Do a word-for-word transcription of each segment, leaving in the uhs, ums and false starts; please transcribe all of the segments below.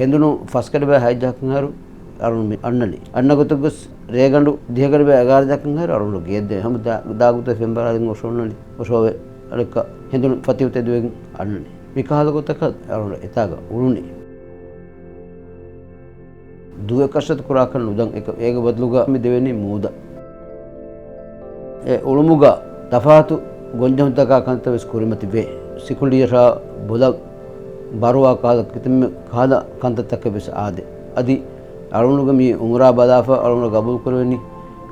ހެނދުނު ފަސް ކަޑިބައި ހަތް ޖަހަކަށް ހައިރު އަޅުން މި އަންނަނީ. އަންނަ ގޮތަށް ގޮސް ރޭގަނޑު ދިހަ ކަޑިބައި އެގާރަ ޖަހަކަށް ހައިރު އަޅުން ގެޔަށް ދޭ. ހަމަ ދާ-، ދާގުތައް ފެންބަރާލިން އޮށޯންނަނީ. އޮށޯވެ އަނެއްކާ ހެނދުނު ފަތިހު ތެދުވެގެން އަންނަނީ. މި ކަހަލަ ގޮތަކަށް އަޅުން އެތާގަ އުޅުނީ. ދުވެ ކަށަތު ކުރާކަށް ނުދަން އެކަ-، އޭގެ ބަދަލުގަ މި ދެވެނީ މޫދަށް. އެ އުޅުމުގަ ތަފާތު ގޮންޖެހުންތަކާ ކަންތައް ވެސް ކުރިމަތި ވޭ. ސިކުނޑިޔަށާ ބޮލަށް ބަރުވާ ކަހަލަ ކިތަންމެ ކަހަލަ ކަންތައްތަކެއް ވެސް އާދޭ. އަދި އަޅުނުގެ މި އުމުރާ ބަލާފަ އަޅުނަށް ގަބޫލު ކުރެވެނީ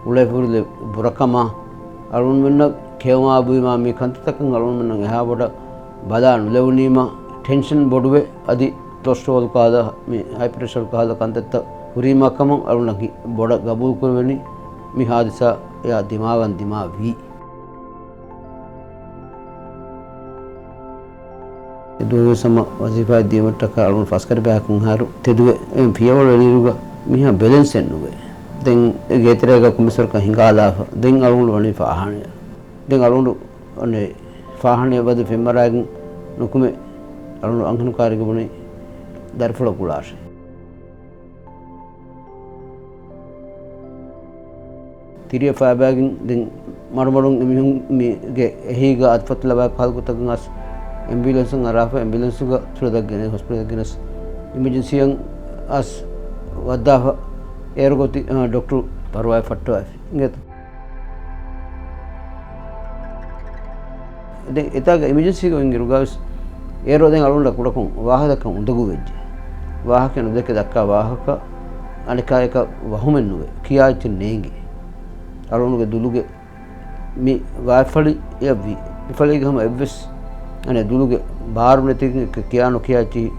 އުޅޭފުށު ބުރަކަމާ، އަޅުންމެންނަށް ކެއުމާ ބުއިމާ މި ކަންތައްތަކަށް އަޅުންމެންނަށް އެހާ ބޮޑަށް ބަލާ ނުލެވުނީމަ، ޓެންޝަން ބޮޑުވެ، އަދި ކޮލެސްޓްރޯލް ކަހަލަ، މި ހައިޕަރްޓެންޝަން ކަހަލަ ކަންތައްތައް ހުރީމާ ކަމަށް އަޅުންނަށް ހި-، ބޮޑަށް ގަބޫލު ކުރެވެނީ މި ހާދިސާއާ ދިމާވާން ދިމާވީ. އެ ދުވަހު ވެސް ހަމަ ވަޒީފާއެއް ދިޔުމަށްޓަކާ އަޅުން ފަސް ކަޑިބައިކަން ހާރު ތެދުވެ އެ ފިޔަވަޅު އެޅިއިރުގަ މިހާ ބެލެންސެއް ނުވޭ. ދެން އެ ގޭތެރޭގަ ކޮންމެސް ވަރަކަށް ހިނގާލާފަ. ދެން އަޅުގަނޑު ވަނީ ފާހާނަޔަށް. ދެން އަޅުގަނޑު އަނެއް ފާހާނަޔަށް ވަދެ ފެންމަރާގެން ނުކުމެ އަޅުގަނޑު އަންހެނު ކާރިގަ ބުނި ދަރިފުޅަށް ގުޅާށޭ. ތިރިއަށް ފައިބައިގެން ދެން މަޑުމަޑުން އެމީހުން މީގެ އެހީގަ އަތްފަތު ލަބާ ކަހަލަ ގޮތަކަށް އަސް އެމްބިއުލެންސުން އަރާފަ، އެމްބިއުލެންސުގަ ހޮސްޕިޓަލަށް ގެނައި، ހޮސްޕިޓަލަށް ގެނަސް އިމަޖެންސީއަށް އަސް ވައްދާފަ، އޭރު ގޮތި، އާ، ޑޮކްޓަރު ބަރުވާއި ފައްޓަވައިފި. އިނގޭތަ؟ ދެން އެތާގަ އިމަޖެންސީގަ އިން އިރުގަވެސް އޭރު ދެން އަޅުގަނޑަށް ކުޑަކޮށް ވާހަކަ އުނދަގޫވެއްޖެ. ވާހަކަ ނުދެކެ ދައްކާ ވާހަކަ އަނެކާ އެކަ ވަހުމެއް ނުވޭ. ކިޔާ އެއްޗެއް ނޭނގެ. އަޅުގަނޑުގެ ދުލުގެ މި ވާތްފަޅިއަށްވީ. މި ފަޅީގަ ހަމަ އެއްވެސް އަނެއް ދުލުގެ ބާރު ނެތިގެން އެކަ ކިޔާ ނުކިޔާ އެއްޗިހި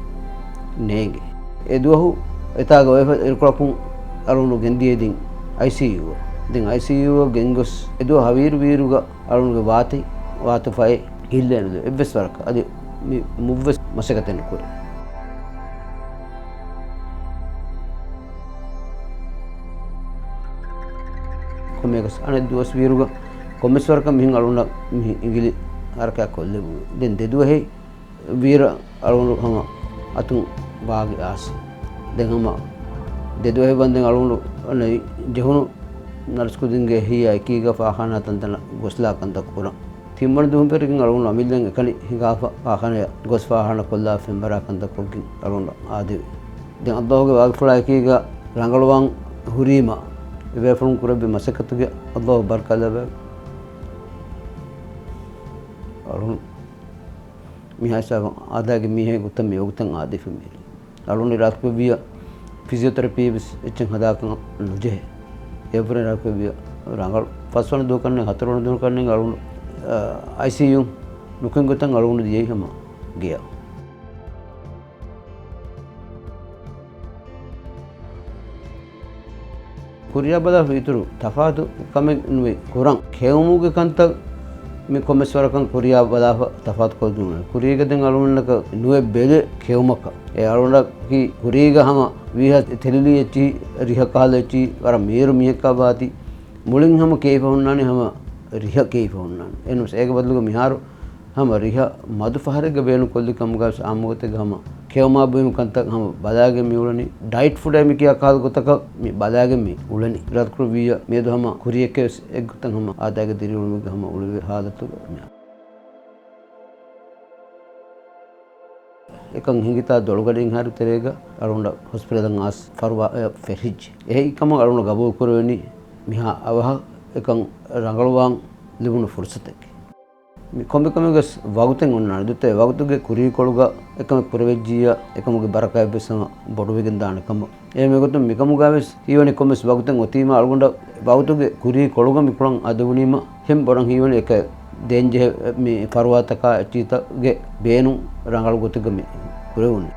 ނޭނގެ. އެ ދުވަހު އެތާގަ އޮތް އިރުކޮޅަކުން އަޅުގަނޑު ގެންދިޔައީ ދެން އައިސީޔޫއަށް. ދެން އައިސީޔޫއަށް ގެންގޮސް އެ ދުވަހު ހަވީރު ވީއިރުގަ އަޅުގަނޑުގެ ވާތައް ވާތު ފައެއް ހިއްލޭނެ އެއްވެސް ވަރަކަށް. އަދި މި މުއްވެސް މަސައްކަތެއް ނުކުރޭ. ކޮންމެއަކަސް އަނެއް ދުވަސް ވީއިރުގަ ކޮންމެސް ވަރަކަށް މިހެން އަޅުގަނޑަށް މި އިނގިލި ހަރަކާތް ކޮށްލެވުނު. ދެން ދެ ދުވަހެއް ވީއިރަށް އަޅުގަނޑު ހަމަ އަތުން ބާގި އާސި. ދެން ހަމަ ދެ ދުވަހެއް ވަންދެން އަޅުގަނޑު އަނެއް ޖެހުނު ނަރްސް ކުދިންގެ ހިޔާ އެކީގަ ފާޚާނާ ތަންތަނަށް ގޮސްލާ ކަންތައް ކުރަން. ތިންވަނަ ދުވަހުން ފެށިގެން އަޅުގަނޑު އަމިއްލައިން އެކަނި ހިނގާފަ ފާޚާނަޔަށް ގޮސް ފާޚާނާ ކޮށްލާ ފެންވަރާ ކަންތައް ކޮށްގެން އަޅުގަނޑު އާދެވި. ދެން އައްލާހުގެ ވާގިފުޅާ އެކީގަ ރަނގަޅުވާން ހުރީމަ، އެބޭފުޅުން ކުރެއްވި މަސައްކަތުގެ އައްލާހު ބަރަކާތް ލައްވާ. އަޅުން މިހާ ހިސާބަށް އާދައިގެ މީހެއް ގޮތަށް މި ވަގުތަށް އާދެފަ މި. އަޅުން އިރާދަކުރެއްވިއްޔާ ފިޒިއޯތެރަޕީ ވެސް އެއްޗެއް ހަދާކަށް ނުޖެހޭ. އެއަށްވުރެ އިރާދަކުރެއްވިއްޔާ ރަނގަޅު ފަސްވަނަ ދުވަހަކަށް ނެތް ހަތަރުވަނަ ދުވަހަކަށް ނެތް އަޅުން، އައިސީޔޫ ނުކުތް ގޮތަށް އަޅުގަނޑު ދިޔައީ ހަމަ ގެޔަށް. ކުރިޔާ ބަލާފަ އިތުރު ތަފާތު ކަމެއް ނުވެ ކުރަން. ކެއުމުގެ ކަންތައް މި ކޮންމެސް ވަރަކަށް ކުރިޔާ ބަލާފަ ތަފާތު ކޮށްދުން. ކުރީގަ ދެން އަޅުގަނޑަކަށް ނުވެ ބެލެ ކެއުމަކަށް. އެ އަޅުގަނޑަކީ ކުރީގަ ހަމަ ވީހާ ތެލުލީ އެއްޗިހި ރިހަ ކަހަލަ އެއްޗިހި ވަރަށް މީރު މީހަކާ ވާތީ. މުޅިން ހަމަ ކެއިފަ ހުންނާނީ ހަމަ ރިހަ ކެއިފަ ހުންނާނީ. އެނޫސް އޭގެ ބަދަލުގަ މިހާރު ހަމަ ރިހަ މަދު ފަހަރެއްގަ ބޭނުން ކޮށްލި ކަމުގަ ވެސް އާއްމުގޮތެއްގަ ހަމަ ކެއުމާ ބުއިމު ކަންތައް ހަމަ ބަލާގެން މި އުޅެނީ. ޑައިޓް ފުޑޭ މި ކިޔާ ކަހަލަ ގޮތަކަށް މި ބަލާގެން މި އުޅެނީ. ރަދްކުރު ވިއްޔަ މިއަދު ހަމަ ކުރިޔަކޭ ވެސް އެއްގޮތަށް ހަމަ އާދައިގެ ދިރިއުޅުމެއްގަ ހަމަ އުޅެވޭ ހާލަތުގަ މި. އެކަން ހިނގިތާ ދޮޅުގަޑިން ހާރު ތެރޭގަ އަޅުގަނޑަށް ހޮސްޕިޓަލަށް އައިސް ފަރުވާއަށް ފެށިއްޖެ. އެހެން ކަމަށް އަޅުގަނޑަށް ގަބޫލު ކުރެވެނީ މިހާ އަވަހަށް އެކަން ރަނގަޅުވާން ލިބުނު ފުރުސަތެކޭ. މި ކޮންމެކަމެއްގަސް ވަގުތެއް އޮންނާނެ. ދުއްތަ އެ ވަގުތުގެ ކުރީކޮޅުގަ އެކަމެއް ކުރެވިއްޖިއްޔާ، އެކަމުގެ ބަރަކާތްވެސް ހަމަ ބޮޑުވެގެން ދާނެ ކަމަށް. އެހެންވެގޮތުން މިކަމުގައިވެސް ހީވަނީ ކޮންމެސް ވަގުތެއް އޮތީމާ އަޅުގަނޑަށް ވަގުތުގެ ކުރީކޮޅުގަ މި ކުޅަން އަދެވުނީމަ ހެން ބޮޑަށް ހީވަނީ އެކަ ދޭންޖެހޭ މި ފަރުވާތަކާ އެއްޗިތަކުގެ ބޭނުން ރަނގަޅު ގޮތެއްގަ މި ކުރެވުނީ.